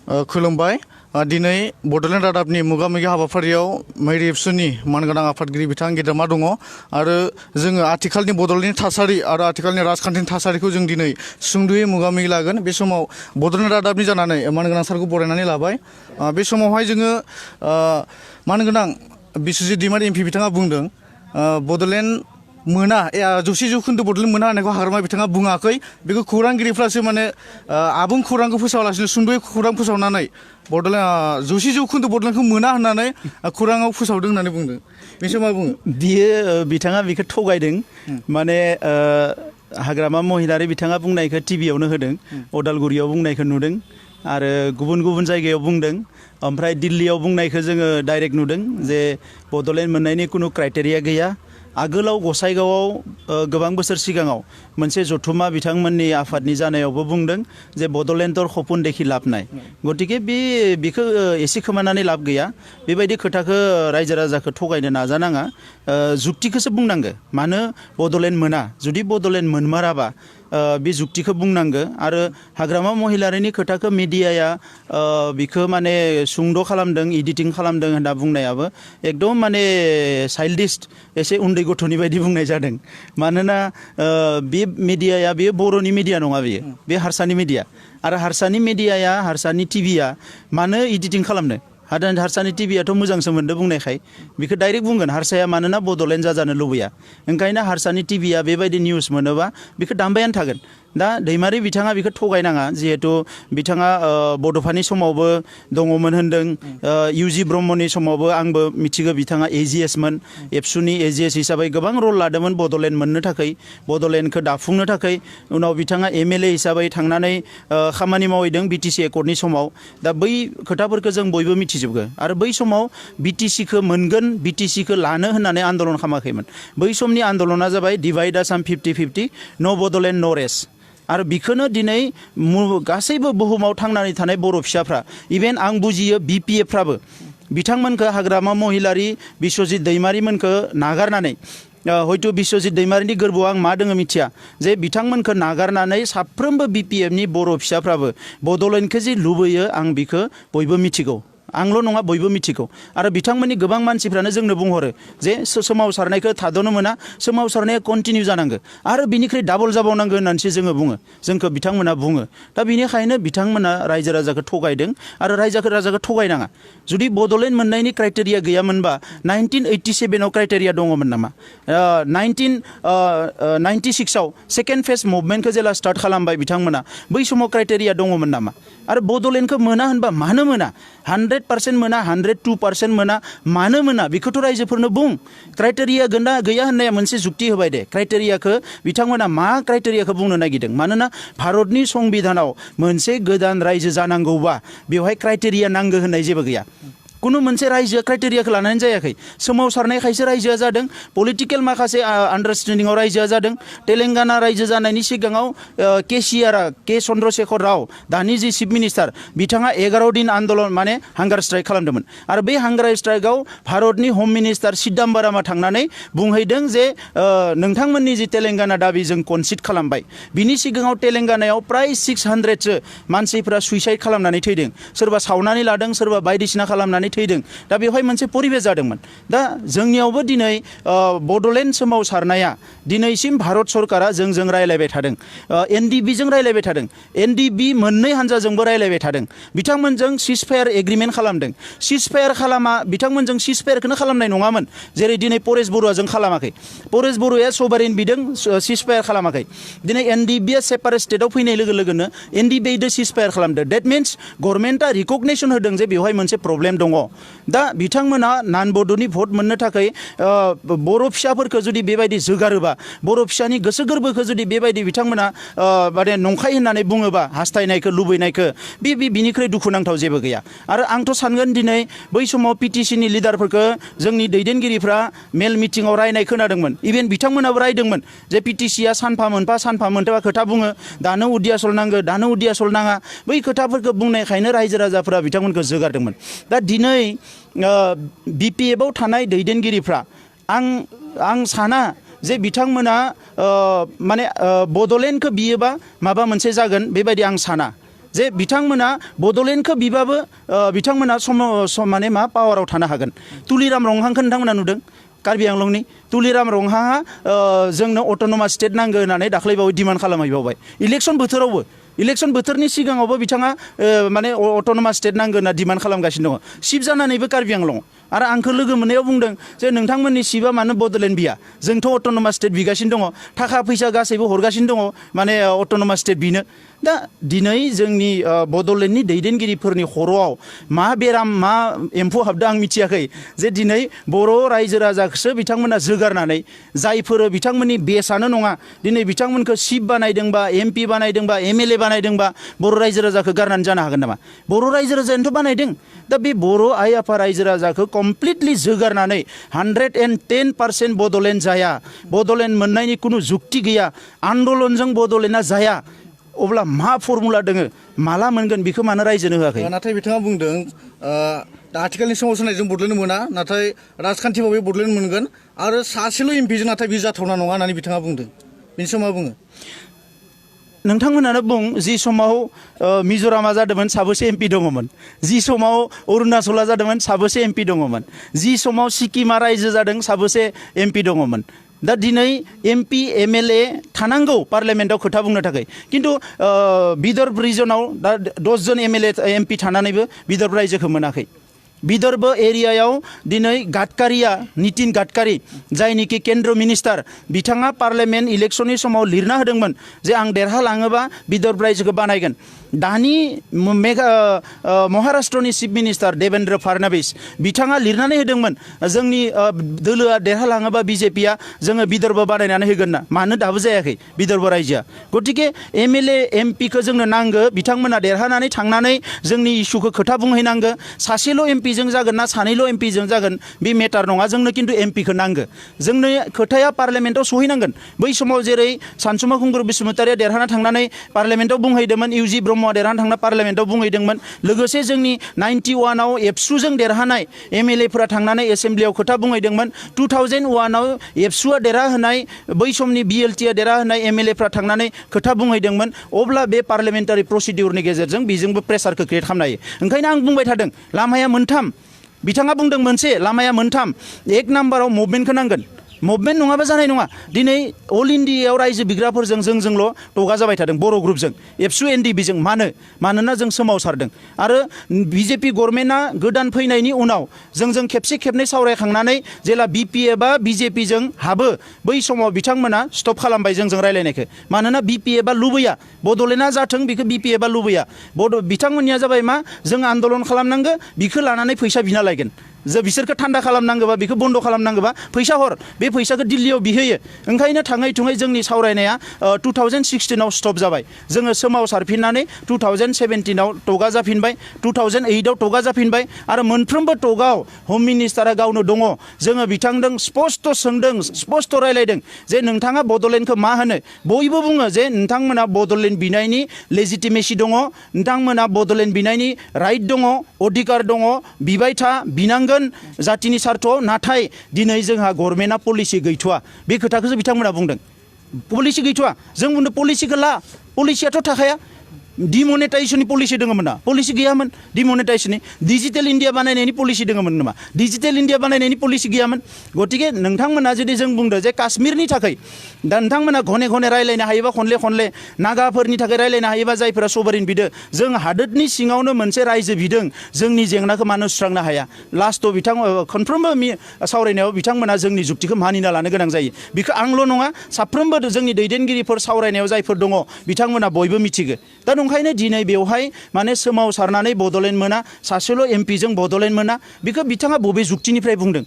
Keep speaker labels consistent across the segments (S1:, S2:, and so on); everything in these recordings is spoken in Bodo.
S1: खुलुमबाय दिनै बड'लेण्ड रादाबनि मोगा-मोगि हाबाफारियाव मैरी एबसुनि मानगोनां आफादगिरि बिथां गेदेमा दङ आरो जोङो आथिखालनि बड'लेण्डनि थासारि आरो आथिखालनि राजखान्थिनि थासारिखौ जों दिनै सुंद'यै मोगा-मोगि लागोन बे समाव बड'लेण्ड रादाबनि जानानै मानगोनां सारखौ बरायनानै लाबाय बे समावहाय जोङो मानगोनां बिस्वजित दैमारी एमपि बिथाङा बुंदों बड'लेण्ड मोना 100% बड'लेण्ड मोना होननायखौ हाग्रामा बिथाङा बुङाखै बेखौ खौरांगिरिफ्रासो माने आबुं खौरांखौ फोसावालासिनो सुंद'यै खौरां फोसावनानै बड'लेण्ड 100% बड'लेण्डखौ मोना होननानै खौराङाव फोसावदों होननानै बुंदों बे समाव मा बुङो
S2: बियो बिथाङा बेखौ थगायदों माने हाग्रामा महिलारि बिथाङा बुंनायखौ टिभियावनो होदों अदालगुरियाव बुंनायखौ नुदों आरो गुबुन गुबुन जायगायाव बुंदों ओमफ्राय दिल्लीयाव बुंनायखौ जोङो डाइरेक्ट नुदों जे बड'लेण्ड मोननायनि खुनु क्राइटेरिया गैया आगोलाव गसाइगावआव गोबां बोसोर सिगाङाव मोनसे जथुमा बिथांमोननि आफादनि जानायावबो बुंदों जे बड'लेण्डर खपुन देखि लाब नाय गतिके बेखौ एसे खोमानानै लाब गैया बेबायदि खोथाखौ रायजो राजाखौ थगायनो नाजानाङा जुक्तिखौसो बुंनांगो मानो बड'लेण्ड मोना जुदि बड'लेण्ड मोनमाराबा बे जुक्तिखौ बुंनांगो आरो हाग्रामा महिलारिनि खोथाखौ मिडियाया बिखौ माने सुंद' खालामदों एडिटिं खालामदों होनना बुंनायाबो एकदम माने चाइल्डिश एसे उन्दै गथ'नि बायदि बुंनाय जादों मानोना बे मिडियाया बे बर'नि मिडिया नङा बेयो बे हारसानि मिडिया आरो हारसानि मिडियाया हारसानि टिभिया मानो एडिटिं खालामनो हारसानि टिभियाथ' मोजांसो मोन्दों बुंनायखाय बेखौ डाइरेक्ट बुंगोन हारसाया मानोना बड'लेण्ड जाजानो लुबैया ओंखायनो हारसानि टिभिया बेबायदि निउस मोनोबा बेखौ दामबायानो थागोन दा दैमारी बिथाङा बेखौ थगायनाङा जिहेतु बिथाङा बड'फानि समावबो दङमोन होनदों इउजि ब्रह्मनि समावबो आंबो मिथिगौ बिथाङा एजिएसमोन एबसुनि एजिएस हिसाबै गोबां रल लादोंमोन बड'लेण्ड मोननो थाखाय बड'लेण्डखौ दाफुंनो थाखाय उनाव बिथाङा एमएलए हिसाबै थांनानै खामानि मावहैदों बिटिसि एकर्डनि समाव दा बै खोथाफोरखौ जों बयबो मिथिजोबगो आरो बै समाव बिटिसिखौ मोनगोन बिटिसिखौ लानो होननानै आन्दलन खालामाखैमोन बै समनि आन्दलना जाबाय डिभाइड आसाम 50-50 न' बड'लेण्ड न' रेस्ट आरो बिखौनो दिनै गासैबो बुहुमाव थांनानै थानाय बर' फिसाफ्रा इभेन आं बुजियो बिपिएफ्राबो बिथांमोनखौ हाग्रामा महिलारि बिस्वजित दैमारीमोनखौ नागारनानै हयथ' बिस्वजित दैमारीनि गोरबोआव आं मा दोङो मिथिया जे बिथांमोनखौ नागारनानै साफ्रोमबो बिपिएफनि बर' फिसाफ्राबो बड'लेण्डखौ जे लुबैयो आं बिखौ बयबो मिथिगौ आंल' नङा बयबो मिथिगौ आरो बिथांमोननि गोबां मानसिफ्रानो जोंनो बुंहरो जे सोमावसारनायखौ थाद'नो मोना सोमावसारनाया कन्टिनिउ जानांगौ आरो बिनिख्रुइ डाबल जाबावनांगौ होननानैसो जोङो बुङो जोंखौ बिथांमोना बुङो दा बेनिखायनो बिथांमोना रायजो राजाखौ थगायदों आरो रायजो थगायनाङा जुदि बड'लेण्ड मोननायनि क्राइटेरिया गैयामोनबा 1987आव क्राइटेरिया दङमोन नामा 1996आव सेकेन्ड फेज मुभमेन्टखौ जेला स्टार्ट खालामबाय बिथांमोना बै समाव क्राइटेरिया दङमोन नामा आरो बड'लेण्डखौ मोना होनबा मानो मोना 100% मोना 102% मोना मानो मोना बेखौथ' रायजोफोरनो बुं क्राइटेरिया गैया होननाया मोनसे जुक्ति होबाय दे क्राइटेरियाखौ बिथांमोना मा क्राइटेरियाखौ बुंनो नागिरदों मानोना भारतनि संबिधानाव मोनसे गोदान रायजो जानांगौबा बेवहाय क्राइटेरिया नांगौ होननाय जेबो गैया कुनु मोनसे रायजोआ क्राइटेरियाखौ लानानै जायाखै सोमावसारनायखायसो रायजोआ जादों पलिटिकेल माखासे आन्डारस्टेन्डिंआव रायजोआ जादों तेलेंगाना रायजो जानायनि सिगाङाव के चन्द्रशेखर राव दानि जि चिफ मिनिस्टार बिथाङा 11 दिन आन्दलन माने हांगार स्ट्राइक खालामदोंमोन आरो बे हांगार स्ट्राइकआव भारतनि होम मिनिस्टार चिदम्बरमआ थांनानै बुंहैदों जे नोंथांमोननि जि तेलेंगाना दाबि जों कनसिड खालामबाय बिनि सिगाङाव तेलेंगानायाव प्राय 600सो मानसिफ्रा सुइसाइड खालामनानै थैदों सोरबा सावनानै लादों सोरबा बायदिसिना खालामनानै थैदों दा बेवहाय मोनसे परिबेस जादोंमोन दा जोंनियावबो दिनै बड'लेण्ड सोमावसारनाया दिनैसिम भारत सरकारा जोंजों रायलायबाय थादों एनडिबिजों रायलायबाय थादों एनडिबि मोननै हान्जाजोंबो रायलायबाय थादों बिथांमोनजों सिजफायार एग्रिमेन्ट खालामदों सिजफायार खालामा बिथांमोनजों सिजफायारखौनो खालामनाय नङामोन जेरै दिनै परेश बरुवाजों खालामाखै परेश बरुवाया सभारेन बिदों सिजफायार खालामाखै दिनै एनडिबिआ सेपारेट स्टेटआव फैनाय लोगो लोगोनो एनडिबिजों सिजफायार खालामदों डेट मिन्स गभर्नमेन्टआ रिकगनेसन होदों जे बेवहाय मोनसे प्रब्लेम दङ दा बिथांमोना नान बड'नि भट मोननो थाखाय बर' फिसाफोरखौ जुदि बेबायदि जोगारोबा बर' फिसानि गोसो गोरबोखौ जुदि बेबायदि बिथांमोना माने नंखाय होननानै बुङोबा हास्थायनायखौ लुबैनायखौ बिनिख्रुइ दुखुनांथाव जेबो गैया आरो आंथ' सानगोन दिनै बै समाव पिटिसिनि लिडारफोरखौ जोंनि दैदेनगिरिफ्रा मेल मिटिङाव रायनाय खोनादोंमोन इभेन बिथांमोनाबो रायदोंमोन जे पिटिसिया सानफा मोनफा खोथा बुङो दानो उदियासल नांगौ दानो उदियासल नाङा बै खोथाफोरखौ बुंनायखायनो रायजो राजाफोरा बिथांमोनखौ जोगारदोंमोन दा दिनै बिपिएफआव थानाय दैदेनगिरिफ्रा आं साना जे बिथांमोना माने बड'लेण्डखौ बियोबा माबा मोनसे जागोन बेबायदि आं साना जे बिथांमोना बड'लेण्डखौ बिबाबो बिथांमोना माने मा पावाराव थानो हागोन तुलिराम रंहांखौ नोंथांमोना नुदों कार्बि आंलंनि तुलिराम रंहांआ जोंनो अट'नमास स्टेट नांगौ होननानै दाख्लैबावै डिमान्ड खालामहैबावबाय इलेक्सन बोथोरावबो इलेक्सन बोथोरनि सिगाङावबो बिथाङा माने अट'नमास स्टेट नांगौ होनना डिमान्ड खालामगासिनो दङ सिफ जानानैबो कार्बि आंलं आरो आंखौ लोगो मोननायाव बुंदों जे नोंथांमोननि सिफआ मानो बड'लेण्ड बिया जोंथ' अट'नमास स्टेट बिगासिनो दङ थाखा फैसा गासैबो हरगासिनो दङ माने अट'नमास स्टेट बिनो दा दिनै जोंनि बड'लेण्डनि दैदेनगिरिफोरनि खर'आव मा बेराम मा एम्फौ हाबदों आं मिथियाखै जे दिनै बर' रायजो राजाखौसो बिथांमोना जोगारनानै जायफोर बिथांमोननि बेसआनो नङा दिनै बिथांमोनखौ सिफ बानायदोंबा एमपि बानायदोंबा एमएलए बानायदोंबा बर' रायजो राजाखौ गारनानै जानो हागोन नामा बर' रायजो राजायानोथ' बानायदों दा बे बर' आइ आफा रायजो राजाखौ कमप्लिटलि जोगारनानै 110% बड'लेण्ड जाया बड'लेण्ड मोननायनि खुनु जुक्ति गैया आन्दलनजों बड'लेण्डआ जाया अब्ला मा फर्मुला दोङो माला मोनगोन बेखौ मानो रायजोनो होआखै
S1: नाथाय बिथाङा बुंदों दा आथिखालनि सोमावसारनायजों बड'लेण्ड मोना नाथाय राजखान्थिबाबो बड'लेण्ड मोनगोन आरो सासेल' एमपिजों नाथाय बे जाथावना नङा होननानै बिथाङा बुंदों बेनि सायाव मा बुङो
S2: नोंथांमोनानो बुं जि समाव मिज'रामा जादोंमोन साबेसे एमपि दङमोन जि समाव अरुणाचला जादोंमोन साबेसे एमपि दङमोन जि समाव सिक्किमा रायजो जादों साबेसे एमपि दङमोन दा दिनै एमपि एमएलए थानांगौ पार्लियामेन्टआव खोथा बुंनो थाखाय खिन्थु बिदर्भ रिजनाव दा 10 जन एमएलए एमपि थानानैबो बिदर्भ रायजोखौ मोनाखै बिदर्भ एरियायाव दिनै गाडकारिया नितिन गाडकारि जायनिखि केन्द्र मिनिस्टार बिथाङा पार्लियामेन्ट इलेक्सननि समाव लिरना होदोंमोन जे आं देरहालाङोबा बिदर्भ रायजोखौ बानायगोन दानि महाराष्ट्रनि चिफ मिनिस्टार देवेन्द्र फाडनाभिस बिथाङा लिरनानै होदोंमोन जोंनि दोलोआ देरहालाङोबा बिजेपिया जोङो बिदर्भ बानायनानै होगोन ना मानो दाबो जायाखै बिदर्भ रायजोआ गतिके एमएलए एमपिखौ जोंनो नांगौ बिथांमोना देरहानानै थांनानै जोंनि इस्युखौ खोथा बुंहैनांगौ सासेल' एमपिजों जागोन ना सानैल' एमपिजों जागोन बे मेटार नङा जोंनो खिन्थु एमपिखौ नांगौ जोंनो खोथाया पार्लियामेन्टआव सहैनांगोन बै समाव जेरै सानसुमा खुंगुर बसुमतारिया देरहाना थांनानै पार्लियामेन्टआव बुंहैदोंमोन इउजि ब्रह्मआ देरहाना थांना पार्लियामेन्टआव बुंहैदोंमोन लोगोसे जोंनि 91आव एबसुजों देरहानाय एमएलएफोरा थांनानै एसेम्ब्लियाव खोथा बुंहैदोंमोन 2001आव एबसुआ देरहाहोनाय बै समनि बिएलटिआ देरहाहोनाय एमएलएफ्रा थांनानै खोथा बुंहैदोंमोन अब्ला बे पार्लियामेन्टारि प्रसिडिउरनि गेजेरजों बेजोंबो प्रेसारखौ क्रिएट खालामनो हायो ओंखायनो आं बुंबाय थादों लामाया मोनथाम बिथाङा बुंदों मोनसे लामाया मोनथाम एक नाम्बाराव मुभमेन्टखौ नांगोन मुभमेन्ट नङाबा जानाय नङा दिनै अल इन्डियायाव रायजो बिग्राफोरजों जोंल' टगा जाबाय थादों बर' ग्रुपजों एबसु एनडिबिजों मानोना जों सोमावसारदों आरो बिजेपि गभर्नमेन्टआ गोदान फैनायनि उनाव जों खेबसे खेबनै सावरायखांनानै जेला बिपिए बा बिजेपिजों हाबो बै समाव बिथांमोना स्टप खालामबाय जोंजों रायलायनायखौ मानोना बिपिए बा लुबैया बड'लेण्डआ जाथों बेखौ बिपिए बा लुबैया बिथांमोननिया जाबाय मा जों आन्दलन खालामनांगौ बिखौ लानानै फैसा बिना लायगोन जे बिसोरखौ थान्दा खालामनांगौबा बेखौ बन्द' खालामनांगौबा फैसा हर बे फैसाखौ दिल्लीयाव बिहोयो ओंखायनो थाङै थुङै जोंनि सावरायनाया 2016आव स्टप जाबाय जोङो सोमावसारफिननानै 2017आव टगा जाफिनबाय 2008आव टगा जाफिनबाय आरो मोनफ्रोमबो टगाव हम मिनिस्टारा गावनो दङ जोङो बिथांजों स्पस्ट सोंदों स्पस्ट रायलायदों जे नोंथाङा बड'लेण्डखौ मा होनो बयबो बुङो जे नोंथांमोना बड'लेण्ड बिनायनि लेजिटिमेसि दङ नोंथांमोना बड'लेण्ड बिनायनि राइट दङ अधिकार दङ बिबाय था बिनांगौ जातिनि सार्थआव नाथाय दिनै जोंहा गभर्नमेन्टआ पलिसि गैथ'वा बे खोथाखौसो बिथांमोना बुंदों पलिसि गैथ'वा जों बुंदों पलिसिखौ ला पलिसियाथ' थाखाया डिमनेटाइजेसननि पलिसि दङमोन ना पलिसि गैयामोन डिमनेटाइजेसननि डिजिटेल इन्डिया बानायनायनि पलिसि दङमोन नामा डिजिटेल इन्डिया बानायनायनि पलिसि गैयामोन गतिके नोंथांमोना जुदि जों बुंदों जे काश्मीरनि थाखाय दा नोंथांमोना घने घने रायलायनो हायोबा खनले नागाफोरनि थाखाय रायलायनो हायोबा जायफोरा सभारेन बिदों जों हादोरनि सिङावनो मोनसे रायजो बिदों जोंनि जेंनाखौ मानो सुस्रांनो हाया लास्टआव खनफ्रोमबो सावरायनायाव बिथांमोना जोंनि जुक्तिखौ मानिना लानो गोनां जायो बेखौ आंल' नङा साफ्रोमबो जोंनि दैदेनगिरिफोर सावरायनायाव जायफोर दङ बिथांमोना बयबो मिथिगौ दा ओंखायनो दिनै बेवहाय माने सोमावसारनानै बड'लेण्ड मोना सासेल' एमपिजों बड'लेण्ड मोना बेखौ बिथाङा बबे जुक्तिनिफ्राय बुंदों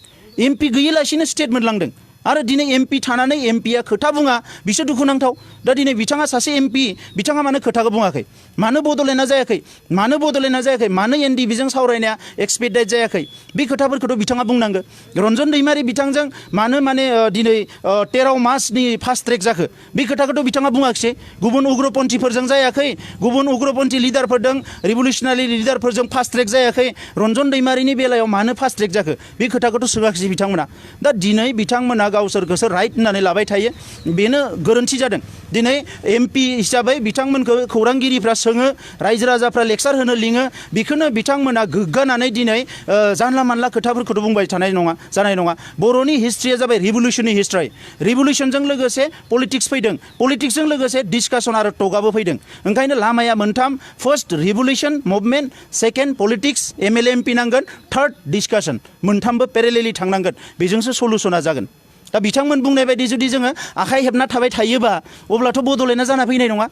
S2: एमपि गैयालासिनो स्टेट मोनलांदों आरो दिनै एमपि थानानै एमपिया खोथा बुङा बिसोर दुखुनांथाव दा दिनै बिथाङा सासे एमपि बिथाङा मानो खोथाखौ बुङाखै मानो बड'लेण्डआ जायाखै मानो एनडिबिजों सावरायनाया एक्सपेक्टेड जायाखै बे खोथाफोरखौथ' बिथाङा बुंनांगौ रन्जन दैमारि बिथांजों मानो दिनै 13 मार्चनि फास्ट ट्रेक जाखो बे खोथाखौथ' बिथाङा बुङाखिसै गुबुन उग्रपन्थीफोरजों जायाखै गुबुन उग्रपन्थी लिडारफोरजों रिभलिउसनारि लिडारफोरजों फास्ट ट्रेक जायाखै रन्जन दैमारिनि बेलायाव मानो फास्ट ट्रेक जाखो बे खोथाखौथ' सोङाखिसै बिथांमोना दा दिनै बिथांमोना गावसोरखौसो राइट होननानै लाबाय थायो बेनो गोरोन्थि जादों दिनै MP हिसाबै बिथांमोनखौ खौरांगिरिफ्रा सोङो रायजो राजाफ्रा लेक्सार होनो लिङो बेखौनो बिथांमोना गोग्गानानै दिनै जानला मानला खोथाफोरखौथ' बुंबाय थानाय नङा जानाय नङा बर'नि हिस्ट्रिया जाबाय रिभलिउसननि हिस्ट्रि रिभलिउसनजों लोगोसे पलिटिक्स फैदों पलिटिक्सजों लोगोसे डिसकासन आरो टकआबो फैदों ओंखायनो लामाया मोनथाम first revolution movement second politics MLA MP नांगोन थार्ड डिसकासन मोनथामबो पेरेलेलि थांनांगोन बेजोंसो सलुसना जागोन दा बिथांमोन बुंनाय बायदि जुदि जोङो आखाइ हेबना थाबाय थायोबा अब्लाथ' बड'लेण्डआ जाना फैनाय नङा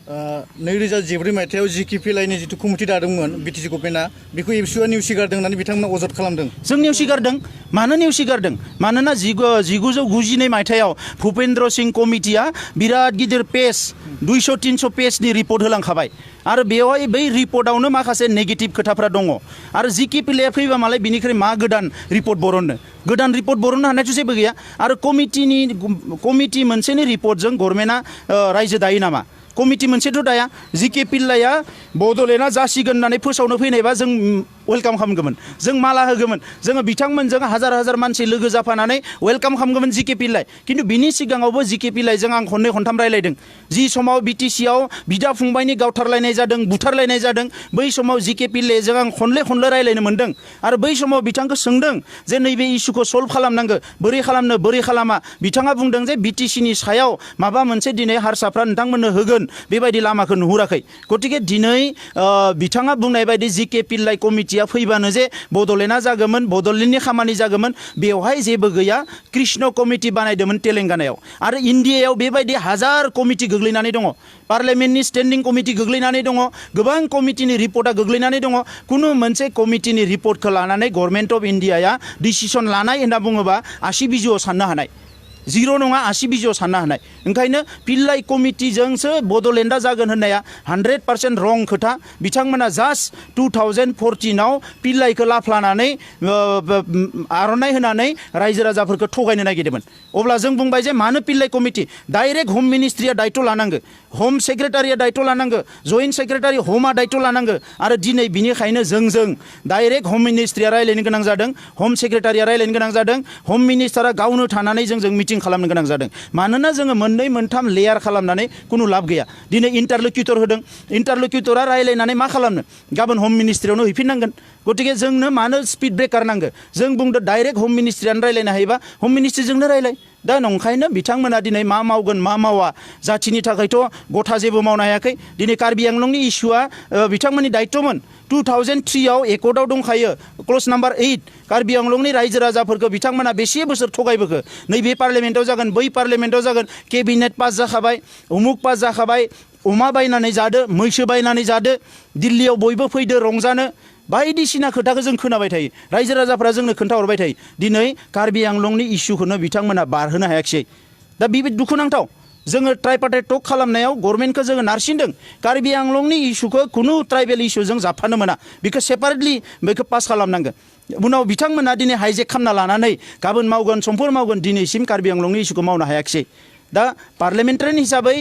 S1: 2014 मायथाइयाव जिकिपि लाइनि जिथु कमिटि दादोंमोन बिटिसि गभर्नमेन्टआ बेखौ एबसुआ नेवसिगारदों होननानै बिथांमोना अजद खालामदों
S2: जों नेवसिगारदों मानो नेवसिगारदों मानोना 1992 मायथाइयाव भुपेन्द्र सिंह कमिटिया बिराद गिदिर पेज 200-300 पेजनि रिपर्ट होलांखाबाय आरो बेवहाय बै रिपर्टआवनो माखासे नेगेटिभ खोथाफ्रा दङ आरो जिकिपिलाया फैबा मालाय बिनिख्रुइ मा गोदान रिपर्ट बरननो गोदान रिपर्ट बरननो हानायथ' जेबो गैया आरो कमिटि मोनसेनि रिपर्टजों गभर्नमेन्टआ रायजो दायो नामा कमिटि मोनसेथ' दाया जिके पिल्लाया बड'लेण्डआ जासिगोन होननानै फोसावनो फैनायबा जों वेलकाम खालामगौमोन जों माला होगौमोन जोङो बिथांमोनजों हाजार हाजार मानसि लोगो जाफानानै वेलकाम खालामगौमोन जिके पिल्लाय खिन्थु बिनि सिगाङावबो जिके पिल्लायजों आं खननै खनथाम रायलायदों जि समाव बिटिसिआव बिदा फंबायनि गावथारलायनाय जादों बुथारलायनाय जादों बै समाव जिके पिल्लायजों आं खनले रायलायनो मोन्दों आरो बै समाव बिथांखौ सोंदों जे नैबे इस्युखौ सल्भ खालामनांगौ बोरै खालामनो बोरै खालामा बिथाङा बुंदों जे बिटिसिनि सायाव माबा मोनसे दिनै हारसाफ्रा नोंथांमोननो होगोन बेबायदि लामाखौ नुहुराखै गतिके दिनै बिथाङा बुंनाय बायदि जिके पिल्लाय कमिटिया फैबानो जे बड'लेण्डआ जागौमोन बड'लेण्डनि खामानि जागौमोन बेवहाय जेबो गैया कृष्ण कमिटि बानायदोंमोन तेलेंगानायाव आरो इन्डियायाव बेबायदि हाजार कमिटि गोग्लैनानै दङ पार्लियामेन्टनि स्टेन्डिं कमिटि गोग्लैनानै दङ गोबां कमिटिनि रिपर्टआ गोग्लैनानै दङ कुनु मोनसे कमिटिनि रिपर्टखौ लानानै गभर्नमेन्ट अफ इन्डियाया डिसिसन लानाय होनना बुङोबा आसि बिजौआव साननो हानाय जिर' नङा आसि बिजौआव साननो हानाय ओंखायनो पिल्लाय कमिटिजोंसो बड'लेण्डआ जागोन होननाया 100% रं खोथा बिथांमोना जास्ट 2014आव पिल्लायखौ लाफ्लानानै आर'नाइ होनानै रायजो राजाफोरखौ थगायनो नागिरदोंमोन अब्ला जों बुंबाय जे मानो पिल्लाय कमिटि डाइरेक्ट हम मिनिस्ट्रिया दायित्व लानांगौ हम सेक्रेटारिया दायित्व लानांगौ जइन्ट सेक्रेटारि हमा दायित्व लानांगौ आरो दिनै बिनिखायनो जों डाइरेक्ट हम मिनिस्ट्रिया रायलायनो गोनां जादों हम सेक्रेटारिया रायलायनो गोनां जादों हम मिनिस्टारा गावनो थानानै जों मिटिं खालामनो गोनां जादों मानोना जोङो मोननै मोनथाम लेयार खालामनानै कुनु लाब गैया दिनै इन्टारलकिउटर होदों इन्टारलकिउटरा रायलायनानै मा खालामनो गाबोन हम मिनिस्ट्रियावनो हैफिननांगोन गतिके जोंनो मानो स्पिड ब्रेकार नांगौ जों बुंदो डाइरेक्ट हम मिनिस्ट्रियानो रायलायनो हायोबा हम मिनिस्ट्रिजोंनो रायलाय दा नंखायनो बिथांमोना दिनै मा मावगोन मा मावा जाथिनि थाखायथ' गथा जेबो मावनो हायाखै दिनै कार्बि आंलंनि इस्युआ बिथांमोननि दायित्वमोन 2003आव एकर्डआव दंखायो क्लज नाम्बार 8 कार्बि आंलंनि रायजो राजाफोरखौ बिथांमोना बेसे बोसोर थगायबोखो नैबे पार्लियामेन्टआव जागोन बै पार्लियामेन्टआव जागोन केबिनेट पास जाखाबाय उमुक पास जाखाबाय अमा बायनानै जादो मैसो बायनानै जादो दिल्लीयाव बयबो फैदो रंजानो बायदिसिना खोथाखौ जों खोनाबाय थायो रायजो राजाफ्रा जोंनो खोन्थाहरबाय थायो दिनै कार्बि आंलंनि इस्युखौनो बिथांमोना बारहोनो हायाखिसै दा बे दुखुनांथाव जोङो ट्राइपार्टाइट टक खालामनायाव गभर्नमेन्टखौ जोङो नारसिनदों कार्बि आंलंनि इस्युखौ खुनु ट्राइबेल इस्युजों जाबफानो मोना बेखौ सेपारेटलि बेखौ पास खालामनांगोन उनाव बिथांमोना दिनै हाइजेक खालामना लानानै गाबोन मावगोन समफोर मावगोन दिनैसिम कार्बि आंलंनि इस्युखौ मावनो हायाखिसै दा पार्लियामेन्टारियान हिसाबै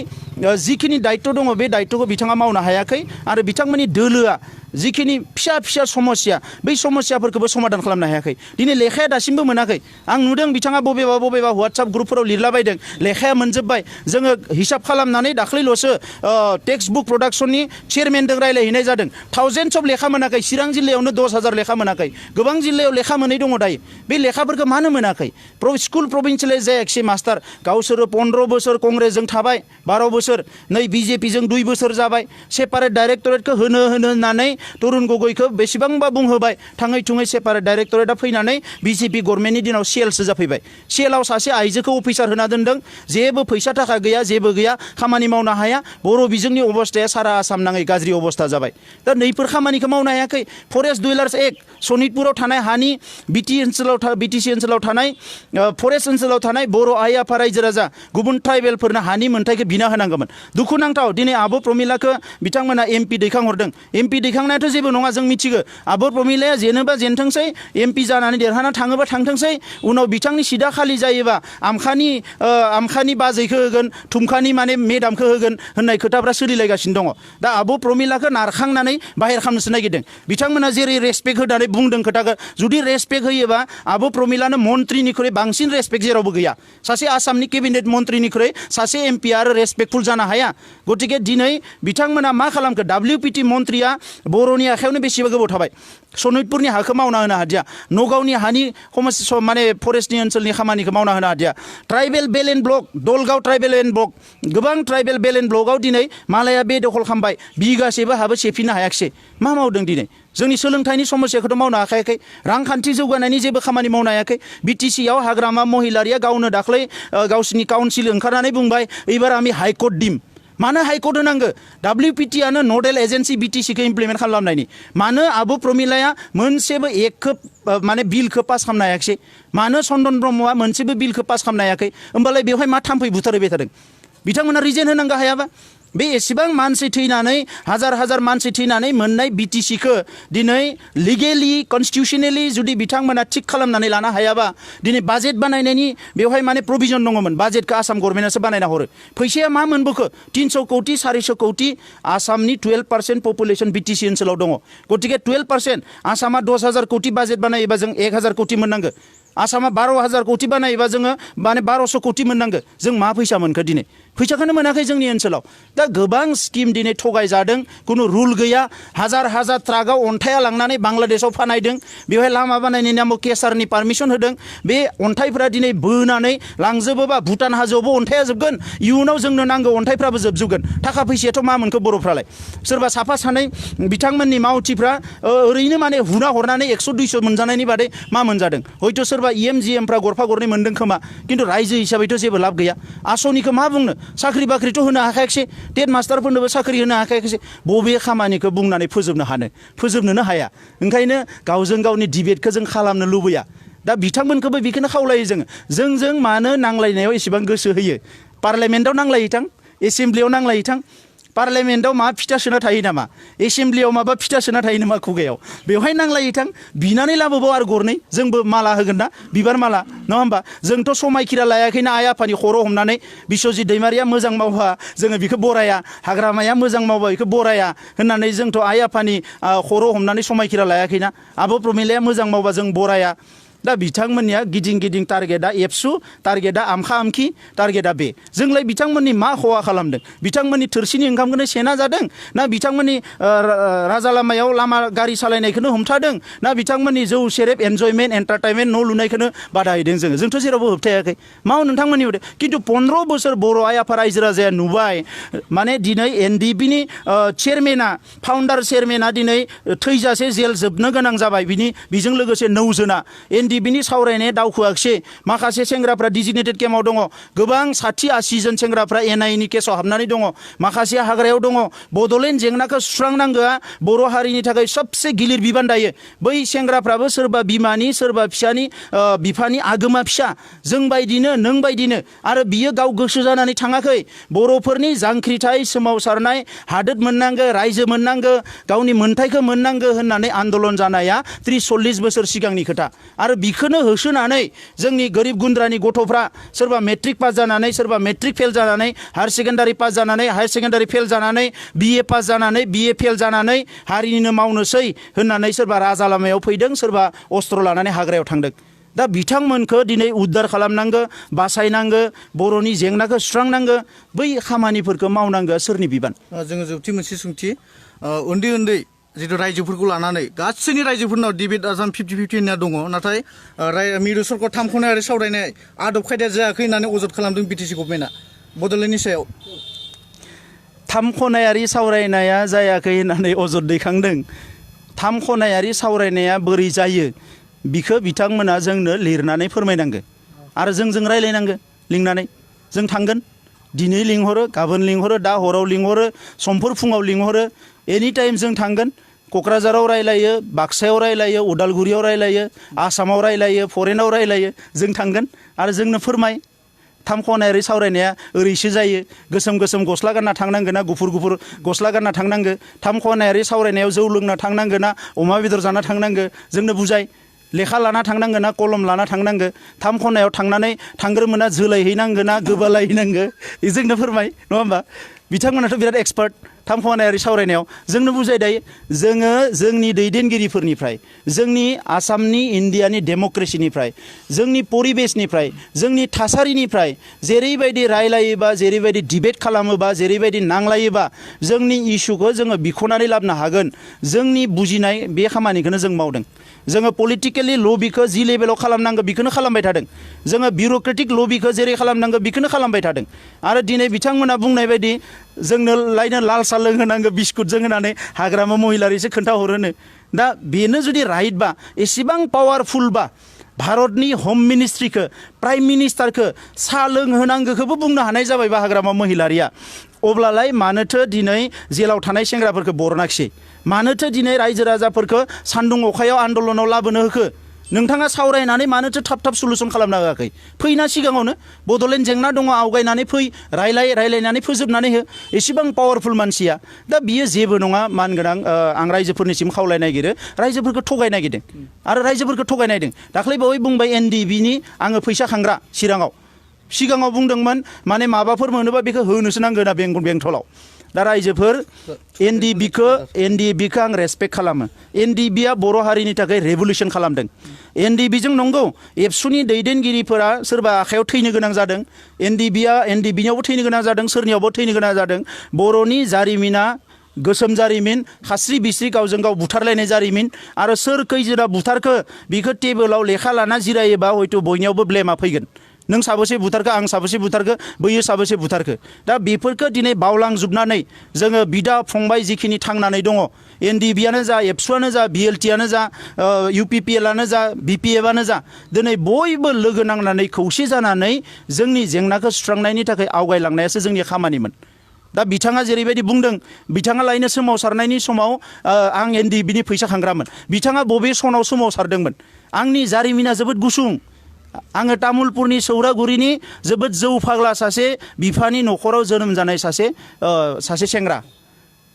S2: जिखिनि दायित्व दङ बे दायित्वखौ बिथाङा मावनो हायाखै आरो बिथांमोननि दोलोआ जिखिनि फिसा समस्या बै समस्याफोरखौबो समाधान खालामनो हायाखै दिनै लेखाया दासिमबो मोनाखै आं नुदों बिथाङा बबेबा WhatsApp ग्रुपफोराव लिरलाबायदों लेखाया मोनजोब्बाय जोङो हिसाब खालामनानै दाख्लैल'सो टेक्सट बुक प्रडाक्शननि चेयारमेनजों रायलायहैनाय जादों थाउजेन्डस अफ लेखा मोनाखै चिरां जिल्लायावनो 10,000 लेखा मोनाखै गोबां जिल्लायाव लेखा मोनै दङ दायो बे लेखाफोरखौ मानो मोनाखै स्कुल प्रभिन्सियेलाइज जायाखिसै मास्टार गावसोरो 15 बोसोर कंग्रेसजों थाबाय 12 बोसोर नै बिजेपिजों 2 बोसोर जाबाय सेपारेट डाइरेक्टरेटखौ होनो होननानै तरुण गगैखौ बेसेबांबा बुंहोबाय थाङै थुङै सेपारेट डाइरेक्टरेटआ फैनानै बिजेपि गभर्नमेन्टनि दिनाव सेलसो जाफैबाय सेलाव सासे आइजोखौ अफिसार होना दोनदों जेबो फैसा थाखा गैया जेबो गैया खामानि मावनो हाया बर' बिजोंनि अबस्थाया सारा आसाम नाङै गाज्रि अबस्था जाबाय दा नैफोर खामानिखौ मावनो हायाखै फरेस्ट डुवेलार्स एक्ट सनितपुराव थानाय हानि बिटिसि ओनसोलाव थानाय फरेस्ट ओनसोलाव थानाय बर' आइ आफा रायजो राजा गुबुन ट्राइबेलफोरनो हानि मोन्थाइखौ बिना होनांगौमोन दुखुनांथाव दिनै आब' प्रमिलाखौ बिथांमोना MP दैखांहरदों MP दैखांनाय देरहानायाथ' जेबो नङा जों मिथिगौ आबर प्रमिलाया जेनोबा जेनथोंसै एमपि जानानै देरहाना थाङोबा थांथोंसै उनाव बिथांनि सिदा खालि जायोबा आमखानि बाजैखौ होगोन थुमखानि माने मेदामखौ होगोन होननाय खोथाफ्रा सोलिलायगासिनो दङ दा आब' प्रमिलाखौ नारखांनानै बाहेर खालामनोसो नागिरदों बिथांमोना जेरै रेसपेक्ट होनानै बुंदों खोथाखौ जुदि रेसपेक्ट होयोबा आब' प्रमिलानो मन्त्रिनिख्रुइ बांसिन रेसपेक्ट जेरावबो गैया सासे आसामनि केबिनेट मन्त्रिनिख्रुइ सासे एमपि आरो रेसपेक्टफुल जानो हाया गतिके दिनै बिथांमोना मा खालामखो WPT मन्त्रिया बर'नि आखायावनो बेसेबा गोबाव थाबाय सनितपुरनि हाखौ मावना होनो हादिया नगावनि हानि माने फरेस्टनि ओनसोलनि खामानिखौ मावना होनो Hadia tribal belt block Dalgaon tribal belt block गोबां ट्राइबेल बेलेन ब्लकआव दिनै मालाया बे दखल खालामबाय बिगासेबो हाबो सेफिननो हायाखिसै मा मावदों दिनै जोंनि सोलोंथाइनि समस्याखौथ' मावनो हाखायाखै रांखान्थि जौगानायनि जेबो खामानि मावनो हायाखै बिटिसिआव हाग्रामा महिलारिया गावनो दाख्लै गावसिनि काउन्सिल ओंखारनानै बुंबाय एबार आमी हाइकर्ट दिम मानो हाइकर्ट होनांगो WPTआनो नडेल एजेन्सि बिटिसिखौ इमप्लिमेन्ट खालामनायनि मानो आब' प्रमिलाया मोनसेबो एकखौ माने बिलखौ पास खालामनो हायाखिसै मानो चन्दन ब्रह्मआ मोनसेबो बिलखौ पास खालामनो हायाखै होमबालाय बेवहाय मा थाम्फै बुथारबाय थादों बिथांमोना रिजेन होनांगौ हायाबा बे एसेबां मानसि थैनानै हाजार मानसि थैनानै मोननाय बिटिसिखौ दिनै लिगेलि कनस्टिटिउसनेलि जुदि बिथांमोना थिग खालामनानै लानो हायाबा दिनै बाजेट बानायनायनि बेवहाय माने प्रभिजन दङमोन बाजेटखौ आसाम गभर्नमेन्टआसो बानायना हरो फैसाया मा मोनबोखो 300 कौटि 400 कौटि आसामनि 12% पपुलेसन बिटिसि ओनसोलाव दङ गतिके 12% आसामा 10,000 कौटि बाजेट बानायोबा जों 1,000 कौटि मोननांगो आसामा 12,000 कौटि बानायोबा जोङो माने 1200 कौटि मोननांगो जों मा फैसा मोनखो दिनै फैसाखौनो मोनाखै जोंनि ओनसोलाव दा गोबां स्किम दिनै थगायजादों खुनु रुल गैया हाजार ट्राकआव अन्थाइया लांनानै बांलादेशआव फानायदों बेवहाय लामा बानायनायनि नामाव केसारनि पारमिसन होदों बे अन्थाइफ्रा दिनै बोनानै लांजोबोबा भुटान हाजोआवबो अन्थाइया जोबगोन इयुनाव जोंनो नांगौ अन्थाइफ्राबो जोबजोबगोन थाखा फैसायाथ' मा मोनखो बर'फ्रालाय सोरबा साफा सानै बिथांमोननि मावथिफ्रा ओरैनो माने हुना हरनानै 100-200 मोनजानायनि बादै मा मोनजादों हयथ' सोरबा EMGMफ्रा गरफा गरनै मोनदों खोमा खिन्थु रायजो हिसाबैथ' जेबो लाब गैया आसनिखौ मा बुंनो साख्रि बाख्रिथ' होनो हाखायाखिसै टेट मास्टारफोरनोबो साख्रि होनो हाखायाखिसै बबे खामानिखौ बुंनानै फोजोबनोनो हाया ओंखायनो गावजों गावनि डिबेटखौ जों खालामनो लुबैया दा बिथांमोनखौबो बेखौनो खावलायो जोंजों मानो नांलायनायाव एसेबां गोसो होयो पार्लामेन्टआव नांलायहैथां एसेमब्लियाव नांलायहैथां पार्लामेन्टआव मा फिथा सोना थायो नामा एसेमब्लियाव माबा फिथा सोना थायो नामा खुगायाव बेवहाय नांलायहैथां बिनानै लाबोबाव आरो गरनै जोंबो माला होगोन ना बिबार माला नङा होमबा जोंथ' समायखिरा लायाखैना आइ आफानि खर' हमनानै बिश्वजित दैमारिया मोजां मावबा जोङो बेखौ बराया हाग्रामाया मोजां मावबा बेखौ बराया होननानै जोंथ' आइ आफानि खर' हमनानै समायखिरा लायाखैना आब' प्रमिलाया मोजां मावबा जों बराया दा बिथांमोननिया गिदिं टारगेटआ एबसु टारगेटआ आमखा आमखि टारगेटआ बे जोंलाय बिथांमोननि मा खहा खालामदों बिथांमोननि थोरसिनि ओंखामखौनो सेना जादों ना बिथांमोननि राजा लामायाव लामा गारि सालायनायखौनो हमथादों ना बिथांमोननि जौ सेरेब एन्जयमेन्ट एन्टारटेनमेन्ट न' लुनायखौनो बादा होदों जोंथ' जेरावबो होबथायाखै माव नोंथांमोननि होदों खिन्थु 15 बोसोर बर' आइ आफा रायजो राजाया नुबाय माने दिनै NDBनि चेयारमेना फाउन्डार चेयारमेना दिनै थैजासे जेल जोबनो गोनां जाबाय बिजों लोगोसे 9 जना NDBनि सावरायनाया दावखोआखिसै माखासे सेंग्राफ्रा डिजिग्नेटेड केम्पआव दङ गोबां 60-80 जन सेंग्राफ्रा NIAनि केसाव हाबनानै दङ माखासे हाग्रायाव दङ बड'लेण्ड जेंनाखौ सुस्रांनांगौआ बर' हारिनि थाखाय सबसे गिलिर बिबान दायो बै सेंग्राफ्राबो सोरबा बिमानि सोरबा फिसानि बिफानि आगोमा फिसा जोंबायदिनो नोंबायदिनो आरो बियो गाव गोसो जानानै थाङाखै बर'फोरनि जांख्रिथाय सोमावसारनाय हादोर मोननांगौ रायजो मोननांगौ गावनि मोन्थाइखौ मोननांगौ होननानै आन्दलन जानाया 30-40 बोसोर सिगांनि खोथा आरो बिखौनो होसोनानै जोंनि गोरिब गुन्द्रानि गथ'फ्रा सोरबा मेट्रिक पास जानानै सोरबा मेट्रिक फेल जानानै हायार सेकेन्डारि पास जानानै हायार सेकेन्डारि फेल जानानै BA पास जानानै BA फेल जानानै हारिनिनो मावनोसै होननानै सोरबा राजा लामायाव फैदों सोरबा अस्त्र लानानै हाग्रायाव थांदों दा बिथांमोनखौ दिनै उद्धार खालामनांगौ बासायनांगौ बर'नि जेंनाखौ सुस्रांनांगौ बै खामानिफोरखौ मावनांगौ सोरनि बिबान
S1: जोङो जोबथि मोनसे सोंथि उन्दै जिथु रायजोफोरखौ लानानै गासैनि रायजोफोरनाव डिबेट आसाम 50-50 होनना दङ नाथाय मिरु सरकार 3 खनायारि सावरायनाय आदब खायदाया जायाखै होननानै अजद खालामदों बिटिसि गभर्नमेन्टआ बड'लेण्डनि सायाव
S2: 3 खनायारि सावरायनाया जायाखै होननानै अजद दैखांदों 3 खनायारि सावरायनाया बोरै जायो बिखौ बिथांमोना जोंनो लिरनानै फोरमायनांगौ आरो जोंजों रायलायनांगौ लिंनानै जों थांगोन दिनै लिंहरो गाबोन लिंहरो दा हराव लिंहरो समफोर फुङाव लिंहरो एनि टाइम जों थांगोन क'क्राझाराव रायलायो बाक्सायाव रायलायो उदालगुरियाव रायलायो आसामाव रायलायो फरेनाव रायलायो जों थांगोन आरो जोंनो थाम खनायारि सावरायनाया ओरैसो जायो गोसोम गोसोम गस्ला गानना थांनांगोन ना गुफुर गुफुर गस्ला गानना थांनांगो थाम खनायारि सावरायनायाव जौ लोंना थांनांगो ना अमा बेदर जाना थांनांगो जोंनो बुजाय लेखा लाना थांनांगो ना कलम लाना थांनांगो थाम खनायाव थांनानै थांग्रोमोना जोलायहैनांगो ना गोबालायहैनांगो जोंनो फोरमाय नङा होमबा बिथांमोनाथ' बिराद एक्सपार्ट थाम खनायारि सावरायनायाव जोंनो बुजाय दायो जोङो जोंनि दैदेनगिरिफोरनिफ्राय जोंनि आसामनि इन्डियानि डेम'क्रेसिनिफ्राय जोंनि परिबेसनिफ्राय जोंनि थासारिनिफ्राय जेरैबायदि रायलायोबा जेरैबायदि डिबेट खालामोबा जेरैबायदि नांलायोबा जोंनि इस्युखौ जोङो बिख'नानै लाबोनो हागोन जोंनि बुजिनाय बे खामानिखौनो जों मावदों जोङो पलिटिकेलि लबिखौ जि लेभेलाव खालामनांगौ बेखौनो खालामबाय थादों जोङो बिउर'क्रेटिक लबिखौ जेरै खालामनांगौ बेखौनो खालामबाय थादों आरो दिनै बिथांमोना बुंनाय बायदि जोंनो लायनो लाल साहा लोंहोनांगौ बिस्कुटजों होनानै हाग्रामा महिलारिसो खोन्थाहरोनो दा बेनो जुदि राइटबा एसेबां पावारफुलबा भारतनि हम मिनिस्ट्रिखौ प्राइम मिनिस्टारखौ साहा लोंहोनांगौखौबो बुंनो हानाय जाबायबा हाग्रामा महिलारिया अब्लालाय मानोथो दिनै जेलाव थानाय सेंग्राफोरखौ बरनाखिसै मानोथो दिनै रायजो राजाफोरखौ सान्दुं अखायाव आन्दलनाव लाबोनो होखो नोंथाङा सावरायनानै मानोथो थाब थाब सलुसन खालामनो होआखै फैना सिगाङावनो बड'लेण्ड जेंना दङ आवगायनानै फै रायलायनानै फोजोबनानै हो एसेबां पावारफुल मानसिया दा बियो जेबो नङा मानगोनां आं रायजोफोरनिसिम खावलाय नागिरो रायजोफोरखौ थगाय नागिरदों आरो रायजोफोरखौ थगाय नागिरदों दाख्लै बावै बुंबाय एनडिबिनि आङो फैसा खांग्रा सिगाङाव बुंदोंमोन माने माबाफोर मोनोबा बेखौ होनोसो नांगोन ना बेंटलाव दा रायजोफोर एनडिबिखौ आं रेसपेक्ट खालामो एनडिबिआ बर' हारिनि थाखाय रेभुलुसन खालामदों एनडिबिजों नंगौ एबसुनि दैदेनगिरिफोरा सोरबा आखायाव थैनो गोनां जादों एनडिबिनियावबो थैनो गोनां जादों सोरनियावबो थैनो गोनां जादों बर'नि जारिमिना गोसोम जारिमिन खास्रि बिस्रि गावजों गाव बुथारलायनाय जारिमिन आरो सोर खैजोना बुथारखो बिखौ टेबोलाव लेखा लाना जिरायोबा हयथ' बयनियावबो ब्लेमा फैगोन नों साबेसे बुथारखो आं साबेसे बुथारखो बैयो साबेसे बुथारखो दा बेफोरखौ दिनै बावलांजोबनानै जोङो बिदा फंबाय जिखिनि थांनानै दङ एनडिबिआनो जा एबसुआनो जा बिएलटिआनो जा इउपिपिएलआनो जा बिपिएफआनो जा दिनै बयबो लोगो नांनानै खौसे जानानै जोंनि जेंनाखौ सुस्रांनायनि थाखाय आवगायलांनायासो जोंनि खामानिमोन दा बिथाङा जेरैबायदि बुंदों बिथाङा लायनो सोमावसारनायनि समाव आं एनडिबिनि फैसा खांग्रामोन बिथाङा बबे सनाव सोमावसारदोंमोन आंनि जारिमिना जोबोद गुसुं आङो तामुलपुरनि सौरागुरिनि जोबोद जौ फाग्ला सासे बिफानि न'खराव जोनोम जानाय सासे सेंग्रा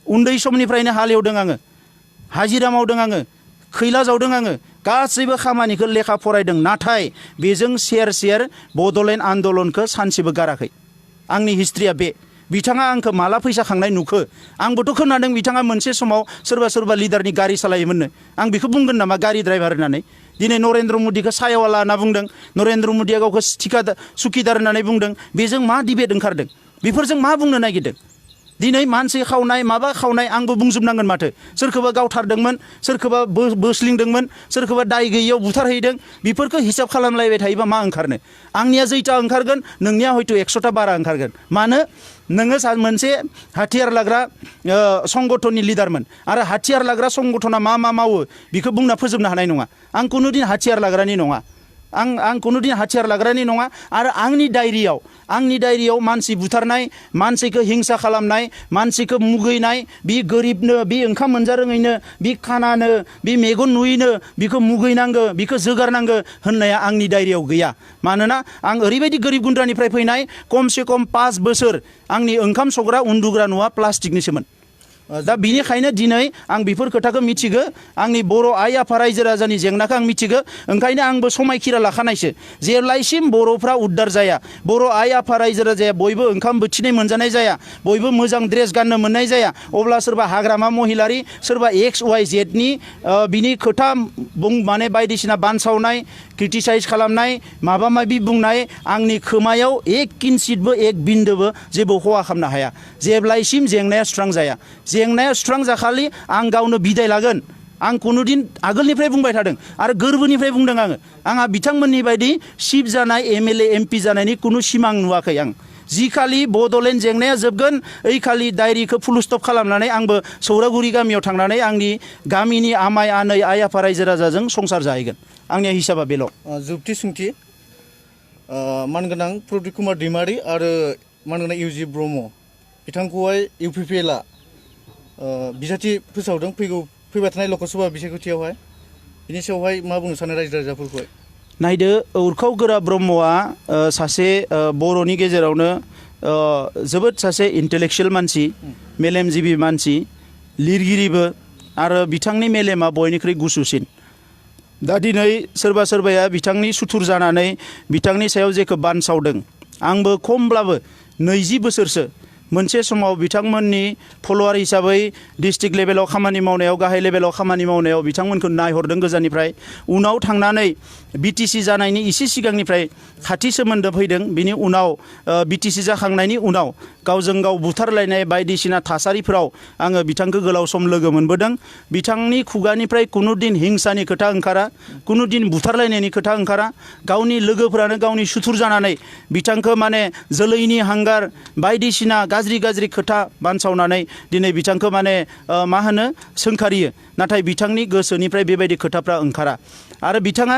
S2: उन्दै समनिफ्रायनो हालेवदों आङो हाजिरा मावदों आङो खैला जावदों आङो गासैबो खामानिखौ लेखा फरायदों नाथाय बेजों सेर बड'लेण्ड आन्दलनखौ सानसेबो गाराखै आंनि हिस्ट्रिया बे बिथाङा आंखौ माला फैसा खांनाय नुखो आंबोथ' खोनादों बिथाङा मोनसे समाव सोरबा लिडारनि गारि सालायोमोननो आं बेखौ बुंगोन नामा गारि ड्राइभार होननानै दिनै नरेन्द्र मदिखौ सायावाला होनना बुंदों नरेन्द्र मदिया गावखौ सुकिदार होननानै बुंदों बेजों मा डिबेट ओंखारदों बेफोरजों मा बुंनो नागिरदों दिनै मानसि खावनाय माबा खावनाय आंबो बुंजोबनांगोन माथो सोरखौबा गावथारदोंमोन सोरखौबा बोस्लिंदोंमोन सोरखौबा दाय गैयियाव बुथारहैदों बेफोरखौ हिसाब खालामलायबाय थायोबा मा ओंखारनो आंनिया जैथा ओंखारगोन नोंनिया हयथ' 100टा बारा ओंखारगोन मानो नोङो मोनसे हाथियार लाग्रा संगठननि लिडारमोन आरो हाथियार लाग्रा संगठना मा मावो बेखौ बुंना फोजोबनो हानाय नङा आं खुनुदिन हाथियार लाग्रानि नङा आं खुनुदिन हाथियार लाग्रानि नङा आरो आंनि डायरियाव मानसि बुथारनाय मानसिखौ हिंसा खालामनाय मानसिखौ मुगैनाय बे गोरिबनो बे ओंखाम मोनजारोङैनो बे खानानो बे मेगन नुयैनो बिखौ मुगैनांगौ बिखौ जोगारनांगौ होननाया आंनि डायरियाव गैया मानोना आं ओरैबायदि गोरिब गुन्द्रानिफ्राय फैनाय खमसे खम 5 बोसोर आंनि ओंखाम संग्रा उन्दुग्रा न'आ प्लास्टिकनिसोमोन दा बिनिखायनो दिनै आं बेफोर खोथाखौ मिथिगो आंनि बर' आइ आफा रायजो राजानि जेंनाखौ आं मिथिगो ओंखायनो आंबो समायखिरा लाखानायसो जेब्लायसिम बर'फ्रा उद्धार जाया बर' आइ आफा रायजो राजाया बयबो ओंखाम बोथिनै मोनजानाय जाया बयबो मोजां ड्रेस गाननो मोननाय जाया अब्ला सोरबा हाग्रामा महिलारि सोरबा XYZनि बिनि खोथा माने बायदिसिना बानसावनाय क्रिटिसाइज खालामनाय माबा माबि बुंनाय आंनि खोमायाव 1 किन्सितबो 1 बिन्दोबो जेबो खहा खालामनो हाया जेब्लायसिम जेंनाया सुस्रां जाया जेंनाया सुस्रां जाखालि आं गावनो बिदाय लागोन आं खुनुदिन आगोलनिफ्राय बुंबाय थादों आरो गोरबोनिफ्राय बुंदों आंहा बिथांमोननि बायदि सिफ जानाय MLA MP जानायनि खुनु सिमां नुवाखै आं जिखालि बड'लेण्ड जेंनाया जोबगोन ओइखालि डायरिखौ फुल स्टप खालामनानै आंबो सौरागुरि गामियाव थांनानै आंनि गामिनि आमाय आनै आइ आफा रायजो राजाजों संसार जाहैगोन आंनि हिसाबा बेल'
S1: जोबथि सोंथि मानगोनां प्रदीप कुमार दैमारि आरो मानगोनां UG ब्रह्म बिथांखौहाय UPPLआ बिजाथि फोसावदों फैबाय थानाय लकसभा बिसायख'थियावहाय बिनि सायावहाय मा बुंनो सानो रायजो राजाफोरखौहाय
S2: नायदो उरखाव गोरा ब्रह्मआ सासे बर'नि गेजेरावनो जोबोद सासे इन्टेलेक्सुवेल मानसि मेलेमजिबि मानसि लिरगिरिबो आरो बिथांनि मेलेमा बयनिख्रुइ गुसुसिन दा दिनै सोरबा सोरबाया बिथांनि सुथुर जानानै बिथांनि सायाव जेखौ बानसावदों आंबो खमब्लाबो 20 बोसोरसो मोनसे समाव बिथांमोननि फलोवार हिसाबै डिस्ट्रिक्ट लेभेलाव खामानि मावनायाव गाहाय लेभेलाव खामानि मावनायाव बिथांमोनखौ नायहरदों गोजाननिफ्राय उनाव थांनानै बिटिसि जानायनि इसे सिगांनिफ्राय खाथि सोमोन्दो फैदों बिनि उनाव बिटिसि जाखांनायनि उनाव गावजों गाव बुथारलायनाय बायदिसिना थासारिफोराव आङो बिथांखौ गोलाव सम लोगो मोनबोदों बिथांनि खुगानिफ्राय कुनु दिन हिंसानि खोथा ओंखारा कुनु दिन बुथारलायनायनि खोथा ओंखारा गावनि लोगोफोरानो गावनि सुथुर जानानै बिथांखौ माने जोलैनि हांगार बायदिसिना गाज्रि खोथा बानसावनानै दिनै बिथांखौ माने मा होनो सोंखारियो नाथाय बिथांनि गोसोनिफ्राय बेबायदि खोथाफ्रा ओंखारा आरो बिथाङा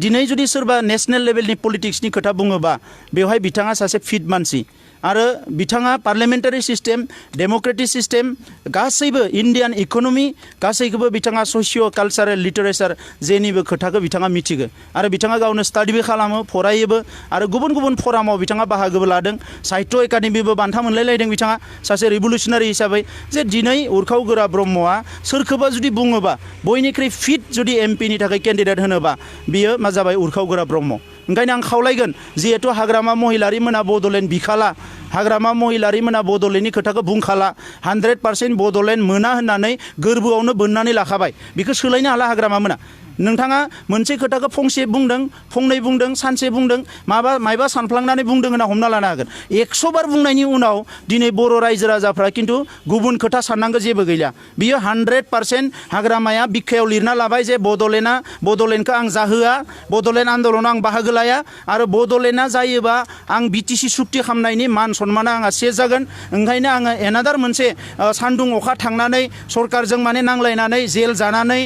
S2: दिनै जुदि सोरबा नेशनेल लेभेलनि पलिटिक्सनि खोथा बुङोबा बेवहाय बिथाङा सासे फिट मानसि आरो बिथाङा पार्लियामेन्टारि सिस्टेम डेम'क्रेटिक सिस्टेम गासैबो इन्डियान इक'नमि गासैखौबो बिथाङा ससिय' कालचारेल लिटारेचार जेनिबो खोथाखौ बिथाङा मिथिगो आरो बिथाङा गावनो स्टाडिबो खालामो फरायोबो आरो गुबुन गुबुन फरामाव बिथाङा बाहागोबो लादों साहित्य एकाडेमिबो बान्था मोनलायलायदों बिथाङा सासे रिभलिउसनारि हिसाबै जे दिनै उरखाव गोरा ब्रह्मआ सोरखौबा जुदि बुङोबा बयनिख्रुइ फिट जुदि एमपिनि थाखाय केन्डिडेट होनोबा बियो मा जाबाय उरखाव गोरा ब्रह्म ओंखायनो आं खावलायगोन जिहेतु हाग्रामा महिलारि मोना बड'लेण्ड बिखाला हाग्रामा महिलारि मोना बड'लेण्डनि खोथाखौ बुंखाला 100% बड'लेण्ड मोना होननानै गोरबोआवनो बोननानै लाखाबाय बेखौ सोलायनो हाला हाग्रामा मोना नोंथाङा मोनसे खोथाखौ फंसे बुंदों फंनै बुंदों सानसे बुंदों मायबा सानफ्लांनानै बुंदों होनना हमना लानो हागोन 100 बार बुंनायनि उनाव दिनै बर' रायजो राजाफ्रा खिन्थु गुबुन खोथा साननांगौ जेबो गैला बियो 100% हाग्रामाया बिखायाव लिरना लाबाय जे बड'लेण्डखौ आं जाहोआ बड'लेण्ड आन्दलनाव आं बाहागो लाया आरो बड'लेण्डआ जायोबा आं बिटिसि सुक्ति खालामनायनि मान सन्माना आंहा सेस जागोन ओंखायनो आङो एनादार मोनसे सान्दुं अखा थांनानै सरकारजों माने नांलायनानै जेल जानानै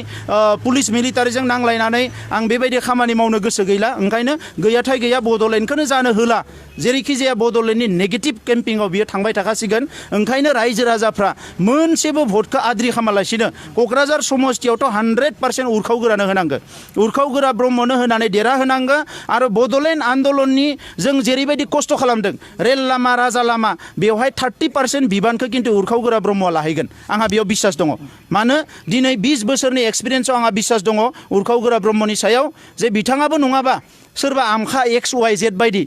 S2: पुलिस मिलिटारिजों नांलायनानै आं बेबायदि खामानि मावनो गोसो गैला ओंखायनो गैयाथाय गैया बड'लेण्डखौनो जानो होला जेरैखि जाया बड'लेण्डनि नेगेटिभ केम्पिंआव बियो थांबाय थाखासिगोन ओंखायनो रायजो राजाफ्रा मोनसेबो भटखौ आद्रि खालामालासिनो क'क्राझार समस्तियावथ' 100% उरखाव गोरानो होनांगौ उरखाव गोरा ब्रह्मनो होनानै देरहाहोनांगौ आरो बड'लेण्ड आन्दलननि जों जेरैबायदि खस्थ' खालामदों रेल लामा राजा लामा बेवहाय 30% बिबानखौ खिन्थु उरखाव गोरा ब्रह्मआ लाहैगोन आंहा बेयाव बिसास दङ मानो दिनै 20 बोसोरनि एक्सपिरियेन्सआव आंहा बिसास दङ उरखाव गोरा ब्रह्मनि सायाव जे बिथाङाबो नङाबा सोरबा आमखा XYZ बायदि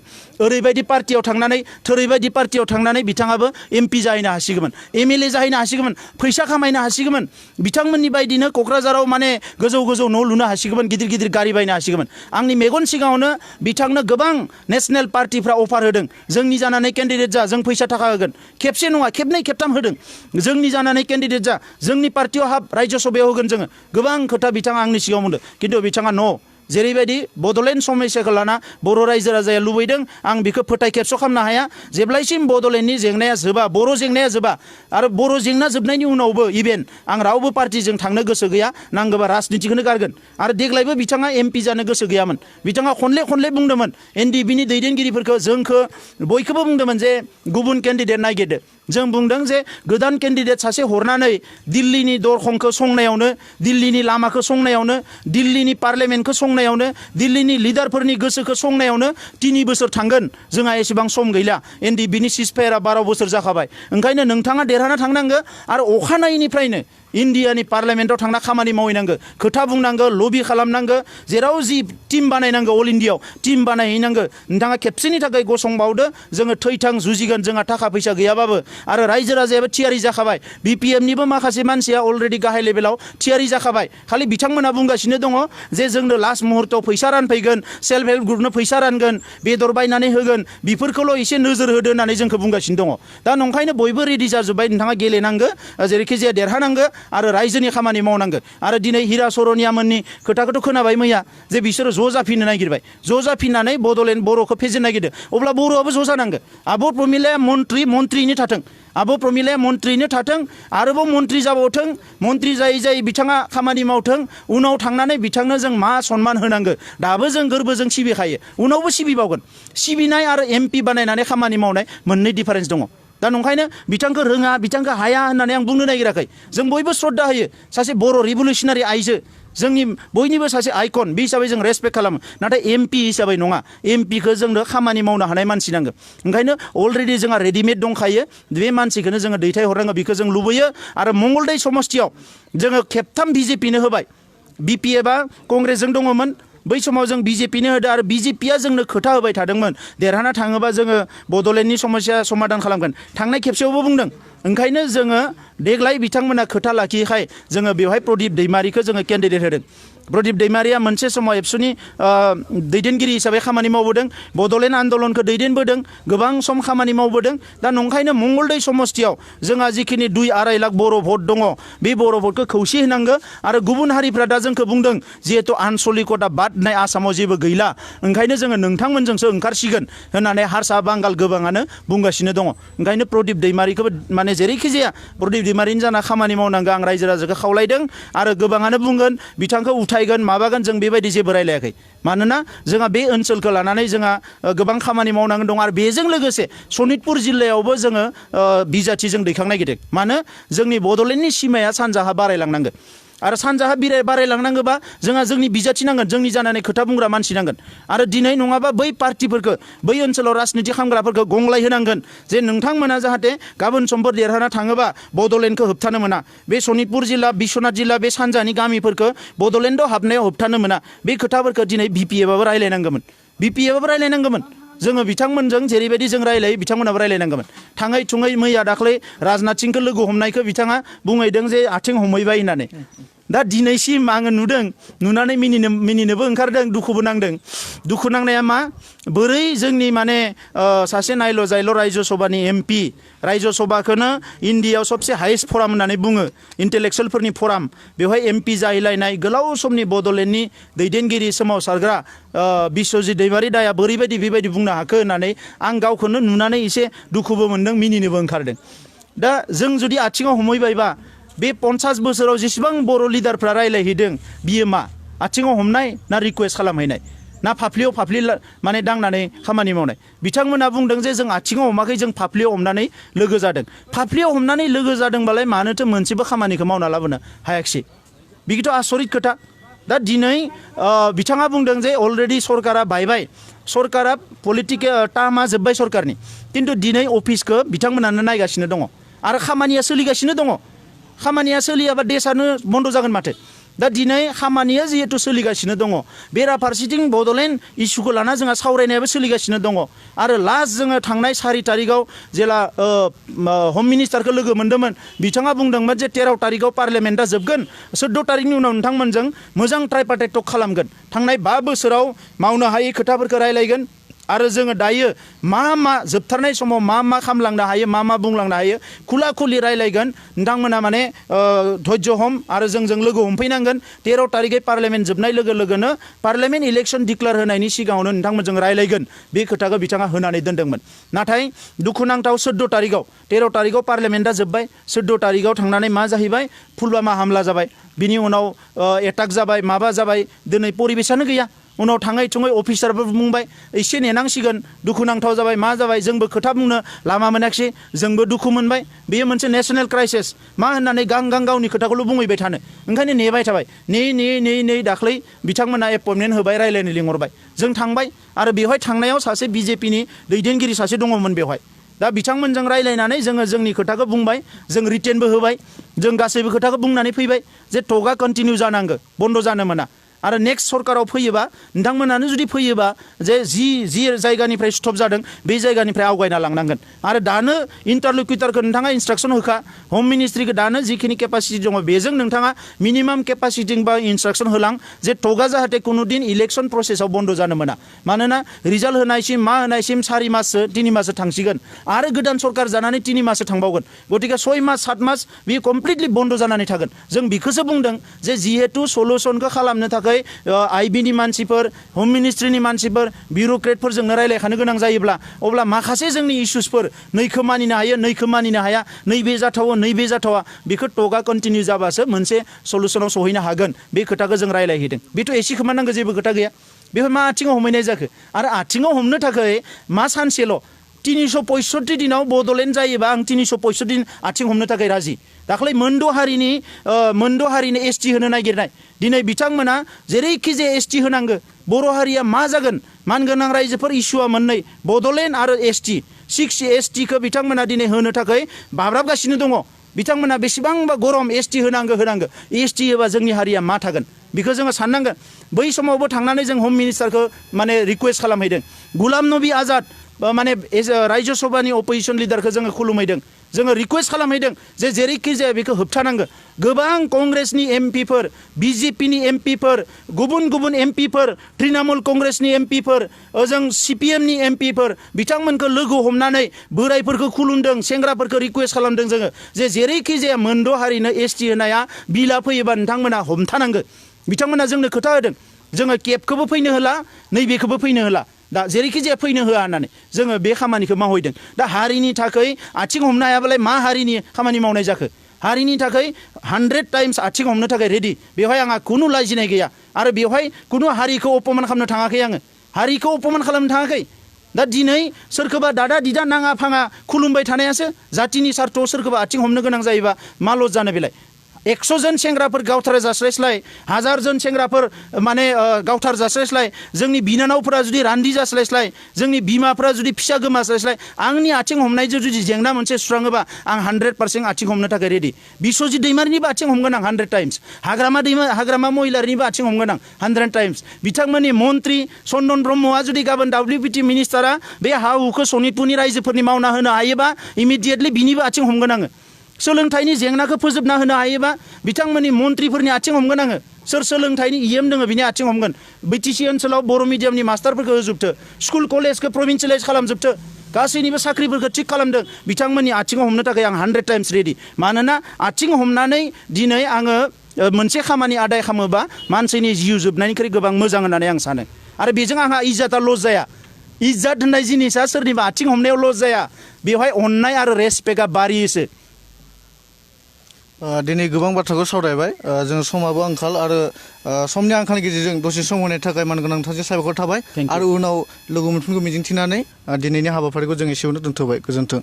S2: ओरैबायदि पार्टियाव थांनानै थोरैबायदि पार्टियाव थांनानै बिथाङाबो एमपि जाहैनो हासिगौमोन MLA जाहैनो हासिगौमोन फैसा खामायनो हासिगौमोन बिथांमोननि बायदिनो क'क्राझाराव माने गोजौ न' लुनो हासिगौमोन गिदिर गारि बायनो हासिगौमोन आंनि मेगन सिगाङावनो बिथांनो गोबां नेशनेल पार्टिफ्रा अफार होदों जोंनि जानानै केन्डिडेट जा जों फैसा थाखा होगोन खेबसे नङा खेबनै खेबथाम होदों जोंनि जानानै केन्डिडेट जा जोंनि पार्टियाव हाब राज्य सभायाव होगोन जोङो गोबां खोथा बिथाङा आंनि सिगाङाव बुंदों खिन्थु बिथाङा जेरैबायदि बड'लेण्ड समस्याखौ लाना बर' रायजो राजाया लुबैदों आं बेखौ फोथाय खेबस' खालामनो हाया जेब्लायसिम बड'लेण्डनि जेंनाया जोबा बर' जेंनाया जोबा आरो बर' जेंना जोबनायनि उनावबो इभेन आं रावबो पार्टिजों थांनो गोसो गैया नांगौबा राजनितिखौनो गारगोन आरो देग्लायबो बिथाङा एमपि जानो गोसो गैयामोन बिथाङा खनले बुंदोंमोन NDBनि दैदेनगिरिफोरखौ जोंखौ बयखौबो बुंदोंमोन जे गुबुन केन्डिडेट नागिरदो जों बुंदों जे गोदान केन्डिडेट सासे हरनानै दिल्लीनि दरखंखौ संनायावनो दिल्लीनि लामाखौ संनायावनो दिल्लीनि पार्लियामेन्टखौ संनायावनो दिल्लीनि लिडारफोरनि गोसोखौ संनायावनो 3 बोसोर थांगोन जोंहा एसेबां सम गैला NDBनि सिजफायारा 12 बोसोर जाखाबाय ओंखायनो नोंथाङा देरहाना थांनांगौ आरो अखानायैनिफ्रायनो इन्डियानि पार्लियामेन्टआव थांना खामानि मावहैनांगौ खोथा बुंनांगौ लबि खालामनांगौ जेराव जि टिम बानायनांगौ अल इन्डियायाव टिम बानायहैनांगौ नोंथाङा खेबसेनि थाखाय गसंबावदो जोङो थैथां जुजिगोन जोंहा थाखा फैसा गैयाबाबो आरो रायजो राजायाबो थियारि जाखाबाय BPMनिबो माखासे मानसिया अलरेडि गाहाय लेभेलाव थियारि जाखाबाय खालि बिथांमोना बुंगासिनो दङ जे जोंनो लास्ट मुहूर्तआव फैसा रानफैगोन सेल्फ हेल्प ग्रुपनो फैसा रानगोन बेदर बायनानै होगोन बेफोरखौल' एसे नोजोर होदो होननानै जोंखौ बुंगासिनो दङ दा नंखायनो बयबो रेडि जाजोब्बाय नोंथाङा गेलेनांगौ जेरैखि जाया देरहानांगौ आरो रायजोनि खामानि मावनांगौ आरो दिनै हिरा सरनिया मोननि खोथाखौथ' खोनाबाय मैया जे बिसोरो ज' जाफिननो नागिरबाय ज' जाफिननानै बड'लेण्ड बर'खौ फेजेननो नागिरदों अब्ला बर'आबो ज' जानांगौ आब' प्रमिलाया मन्थ्रियैनो थाथों आब' प्रमिलाया मन्थ्रियैनो थाथों आरोबाव मन्थ्रि जाबावथों मन्थ्रि जायै बिथाङा खामानि मावथों उनाव थांनानै बिथांनो जों मा सन्मान होनांगौ दाबो जों गोरबोजों सिबिखायो उनावबो सिबिबावगोन सिबिनाय आरो MP बानायनानै खामानि मावनाय मोननै डिफारेन्स दङ दा नंखायनो बिथांखौ रोङा बिथांखौ हाया होननानै आं बुंनो नागिराखै जों बयबो श्रद्धा होयो सासे बर' रिभलिउसनारि आइजो जोंनि बयनिबो सासे आइकन बे हिसाबै जों रेसपेक्ट खालामो नाथाय एमपि हिसाबै नङा एमपिखौ जोंनो खामानि मावनो हानाय मानसि नांगौ ओंखायनो अलरेडि जोंहा रेडिमेड दंखायो बे मानसिखौनो जोङो दैथायहरनांगौ बेखौ जों लुबैयो आरो मंगलदै समस्तियाव जोङो खेबथाम बिजेपिनो होबाय बिपिएफआ कंग्रेसजों दङमोन बै समाव जों बिजेपिनो होदो आरो बिजेपिया जोंनो खोथा होबाय थादोंमोन देरहाना थाङोबा जोङो बड'लेण्डनि समस्या समाधान खालामगोन थांनाय खेबसेयावबो बुंदों ओंखायनो जोङो देग्लाय बिथांमोना खोथा लाखियैखाय जोङो बेवहाय प्रदीप दैमारिखौ जोङो केन्डिडेट होदों प्रदीप दैमारिया मोनसे समाव एबसुनि दैदेनगिरि हिसाबै खामानि मावबोदों बड'लेण्ड आन्दलनखौ दैदेनबोदों गोबां सम खामानि मावबोदों दा नंखायनो मंगलदै समस्तियाव जोंहा जिखिनि 2-2.5 लाख बर' भट दङ बे बर' भटखौ खौसे होनांगौ आरो गुबुन हारिफ्रा दा जोंखौ बुंदों जिहेतु आनसलिकता बाद होननाय आसामाव जेबो गैला ओंखायनो जोङो नोंथांमोनजोंसो ओंखारसिगोन होननानै हारसा बांगाल गोबाङानो बुंगासिनो दङ ओंखायनो प्रदीप दैमारिखौबो माने जेरैखि जाया प्रदीप दैमारिनि जाना खामानि मावनांगौ आं रायजो राजाखौ खावलायदों आरो गोबाङानो बुंगोन बिथांखौ उथायगोन माबागोन जों बेबायदि जेबो रायलायाखै मानोना जोंहा बे ओनसोलखौ लानानै जोंहा गोबां खामानि मावनांगौ दं आरो बेजों लोगोसे सनितपुर जिल्लायावबो जोङो बिजाथि जों दैखांनो नागिरदों मानो जोंनि बड'लेण्डनि सिमाया सानजाहा बारायलांनांगोन आरो सानजाहा बारायलांनांगौबा जोंहा जोंनि बिजाथि नांगोन जोंनि जानानै खोथा बुंग्रा मानसि नांगोन आरो दिनै नङाबा बै पार्टिफोरखौ बै ओनसोलाव राजनिति खालामग्राफोरखौ गंलाय होनांगोन जे नोंथांमोना जाहाथे गाबोन समफोर देरहाना थाङोबा बड'लेण्डखौ होबथानो मोना बे सनितपुर जिल्ला बिश्वनाथ जिल्ला बे सानजानि गामिफोरखौ बड'लेण्डआव हाबनायाव होबथानो मोना बे खोथाफोरखौ दिनै बिपिएफआबो रायलायनांगौमोन जोङो बिथांमोनजों जेरैबायदि जों रायलायो बिथांमोनाबो रायलायनांगौमोन थाङै थुङै मैया दाख्लै राजनाथ सिंखौ लोगो हमनायखौ बिथाङा बुंहैदों जे आथिं हमहैबाय होननानै दा दिनैसिम आङो नुदों नुनानै मिनिनोबो ओंखारदों दुखुबो नांदों दुखु नांनाया मा बोरै जोंनि माने सासे नायल' जायल' रायजो सभानि एमपि रायजो सभाखौनो इण्डियायाव सबसे हाइस्ट फराम होननानै बुङो इन्टेलेक्सुवेलफोरनि फराम बेवहाय एमपि जाहैलायनाय गोलाव समनि बड'लेण्डनि दैदेनगिरि सोमावसारग्रा बिश्वजित दैमारि दाया बोरैबायदि बेबायदि बुंनो हाखो होननानै आं गावखौनो नुनानै एसे दुखुबो मोनदों मिनिनोबो ओंखारदों दा जों जुदि आथिङाव हमहैबायबा बे 50 बोसोराव जेसेबां बर' लिडारफ्रा रायलायहैदों बियो मा आथिङाव हमनाय ना रिक्वेस्ट खालामहैनाय ना फाफ्लियाव फाफ्लि माने दांनानै खामानि मावनाय बिथांमोना बुंदों जे जों आथिङाव हमाखै जों फाफ्लियाव हमनानै लोगो जादों फाफ्लियाव हमनानै लोगो जादोंबालाय मानोथो मोनसेबो खामानिखौ मावना लाबोनो हायाखिसै बेखौथ' आसरित खोथा दा दिनै बिथाङा बुंदों जे अलरेडि सरकारा बायबाय सरकारा पलिटिकेल टार्मा जोब्बाय सरकारनि खिन्थु दिनै अफिसखौ बिथांमोनानो नायगासिनो दङ आरो खामानिया सोलिगासिनो दङ खामानिया सोलियाबा देशानो बन्द जागोन माथो दा दिनै खामानिया जिहेतु सोलिगासिनो दङ बेराफारसेथिं बड'लेण्ड इस्युखौ लाना जोंहा सावरायनायाबो सोलिगासिनो दङ आरो लास्ट जोङो थांनाय 4 तारिखआव जेला हम मिनिस्टारखौ लोगो मोन्दोंमोन बिथाङा बुंदोंमोन जे 13 तारिखआव पार्लियामेन्टआ जोबगोन 14 तारिखनि उनाव नोंथांमोनजों मोजां ट्राइपार्टाइट टक खालामगोन थांनाय 5 बोसोराव मावनो हायै खोथाफोरखौ रायलायगोन आरो जोङो दायो मा जोबथारनाय समाव मा खालामलांनो हायो मा बुंलांनो हायो खुला खुलि रायलायगोन नोंथांमोना माने धैर्य हम आरो जोंजों लोगो हमफैनांगोन 13 तारिखै पार्लियामेन्ट जोबनाय लोगो लोगोनो पार्लियामेन्ट इलेक्सन डिक्लेयार होनायनि सिगाङावनो नोंथांमोनजों रायलायगोन बे खोथाखौ बिथाङा होनानै दोनदोंमोन नाथाय दुखुनांथाव 14 तारिखआव 13 तारिखआव पार्लियामेन्टआ जोब्बाय 14 तारिखआव थांनानै मा जाहैबाय पुलवामा हामला जाबाय बिनि उनाव एटाक जाबाय माबा जाबाय दिनै परिबेसानो गैया उनाव थाङै थुङै अफिसारबो बुंबाय एसे नेनांसिगोन दुखुनांथाव जाबाय मा जाबाय जोंबो खोथा बुंनो लामा मोनाखिसै जोंबो दुखु मोनबाय बेयो मोनसे नेशनेल क्राइसिस मा होननानै गावनि खोथाखौल' बुंहैबाय थानो ओंखायनो नेबाय थाबाय नै दाख्लै बिथांमोना एपइन्टमेन्ट होबाय रायलायनो लिंहरबाय जों थांबाय आरो बेवहाय थांनायाव सासे बिजेपिनि दैदेनगिरि सासे दङमोन बेवहाय दा बिथांमोनजों रायलायनानै जोङो जोंनि खोथाखौ बुंबाय जों रिटेनबो होबाय जों गासैबो खोथाखौ बुंनानै फैबाय जे टकआ कन्टिनिउ जानांगौ बन्द जानो मोना आरो नेक्स्ट सरकाराव फैयोबा नोंथांमोनानो जुदि फैयोबा जे जि जायगानिफ्राय स्टप जादों बे जायगानिफ्राय आवगायना लांनांगोन आरो दानो इन्टारल'कुटारखौ नोंथाङा इन्सट्राक्सन होखा हम मिनिस्ट्रिखौ दानो जिखिनि केपासिटि दङ बेजों नोंथाङा मिनिमाम केपासिटि बा इन्सट्राक्सन होलां जे टकआ जाहाथे कुनु दिन इलेक्सन प्रसेसआव बन्द जानो मोना मानोना रिजाल्ट होनायसिम मा होनायसिम 4 माससो 3 माससो थांसिगोन आरो गोदान सरकार जानानै 3 माससो थांबावगोन गतिके 6 मास 7 मास बेयो कमप्लिटलि बन्द जानानै थागोन जों बेखौसो बुंदों जे जिहेतु सलुसनखौ खालामनो थाखाय आइबिनि मानसिफोर हम मिनिस्ट्रिनि मानसिफोर बिउरोक्रेटफोरजोंनो रायलायखानो गोनां जायोब्ला अब्ला माखासे जोंनि इस्युसफोर नैखौ मानिनो हायो नैखौ मानिनो हाया नैबे जाथावा बेखौ टकआ कन्टिनिउ जाबासो मोनसे सलुसनाव सहैनो हागोन बे खोथाखौ जों रायलायहैदों बेथ' एसे खोमानांगौ जेबो खोथा गैया बेफोर मा आथिङाव हमहैनाय जाखो आरो आथिङाव हमनो थाखाय मा सानसेल' 365 दिनाव बड'लेण्ड जायोबा आं 365 दिन आथिं हमनो थाखाय राजि दाख्लै मोनद' हारिनि एसटि होनो नागिरनाय दिनै बिथांमोना जेरैखि जाया एसटि होनांगो बर' हारिया मा जागोन मानगोनां रायजोफोर इस्युआ मोननै बड'लेण्ड आरो एसटि 6 एसटिखौ बिथांमोना दिनै होनो थाखाय बाब्राबगासिनो दङ बिथांमोना बेसेबांबा गरम एसटि होनांगो एसटि होबा जोंनि हारिया मा थागोन बेखौ जोङो साननांगोन बै समावबो थांनानै जों हम मिनिस्टारखौ माने रिक्वेस्ट खालामहैदों गुलाम नबी आजाद माने रायजो सभानि अपोजिशन लिडारखौ जोङो खुलुमहैदों जोङो रिक्वेस्ट खालामहैदों जे जेरैखि जाया बेखौ होबथानांगो गोबां कंग्रेसनि एमपिफोर बिजेपिनि एमपिफोर गुबुन एमपिफोर तृणमूल कंग्रेसनि एमपिफोर ओजों सिपिएमनि एमपिफोर बिथांमोनखौ लोगो हमनानै बोराइफोरखौ खुलुमदों सेंग्राफोरखौ रिक्वेस्ट खालामदों जोङो जे जेरैखि जाया मोनद' हारिनो एसटि होनाया बिला फैयोबा नोंथांमोना हमथानांगो बिथांमोना जोंनो खोथा होदों जोङो केबखौबो फैनो होला नैबेखौबो फैनो होला दा जेरैखि जाया फैनो होआ होननानै जोङो बे खामानिखौ मावहैदों दा हारिनि थाखाय आथिं हमनो हायाबालाय मा हारिनि खामानि मावनाय जाखो हारिनि थाखाय 100 टाइम्स आथिं हमनो थाखाय रेडि बेवहाय आंहा खुनु लाजिनाय गैया आरो बेवहाय खुनु हारिखौ अपमान खालामनो थाङाखै आङो हारिखौ अपमान खालामनो थाङाखै दा दिनै सोरखौबा दादा दिदा नाङा फाङा खुलुमबाय थानायासो जातिनि सार्थआव सोरखौबा आथिं हमनो गोनां जायोबा मा लस जानो बेलाय 100 जन सेंग्राफोर गावथार जास्लायस्लाय 1000 जन सेंग्राफोर माने गावथार जास्लायस्लाय जोंनि बिनानावफोरा जुदि रान्दि जास्लायस्लाय जोंनि बिमाफोरा जुदि फिसा गोमास्लायस्लाय आंनि आथिं हमनायजों जुदि जेंना मोनसे सुस्राङोबा आं 100% आथिं हमनो थाखाय रेडि बिश्वजित दैमारिनिबो आथिं हमगोन आं 100 टाइम्स हाग्रामा महिलारिनिबो आथिं हमगोन आं 100 टाइम्स बिथांमोननि मन्त्रि चन्दन ब्रह्मआ जुदि गाबोन WBT मिनिस्टारा बे हा हुखौ सनितपुरनि रायजोफोरनि मावना होनो हायोबा इमिडियेटलि बिनिबो आथिं हमगोन आङो सोलोंथाइनि जेंनाखौ फोजोबना होनो हायोबा बिथांमोननि मन्त्रिफोरनि आथिं हमगोन आङो सोर सोलोंथाइनि इएम दोङो बिनि आथिं हमगोन बिटिसि ओनसोलाव बर' मिडियामनि मास्टारफोरखौ होजोबथो स्कुल कलेजखौ प्रभिन्सियेलाइज खालामजोबथो गासैनिबो साख्रिफोरखौ थिग खालामदों बिथांमोननि आथिङाव हमनो थाखाय आं 100 टाइम्स रेडि मानोना आथिं हमनानै दिनै आङो मोनसे खामानि आदाय खालामोबा मानसिनि जिउ जोबनायनिख्रुइ गोबां मोजां होननानै आं सानो आरो बेजों आंहा इज्जता लस जाया इज्जत होननाय जिनिसा सोरनिबा आथिं हमनायाव लस जाया बेवहाय अननाय आरो रेसपेक्टआ बारियोसो
S1: दिनै गोबां बाथ्राखौ सावरायबाय जों समाबो आंखाल आरो समनि आंखालनि गेजेरजों दसे सम होनायनि थाखाय मानगोनां नोंथांजों साबायखर थाबाय आरो उनाव लोगो मोनफिनगौ मिजिंथिनानै दिनैनि हाबाफारिखौ जों एसेयावनो दोनथ'बाय गोजोन्थों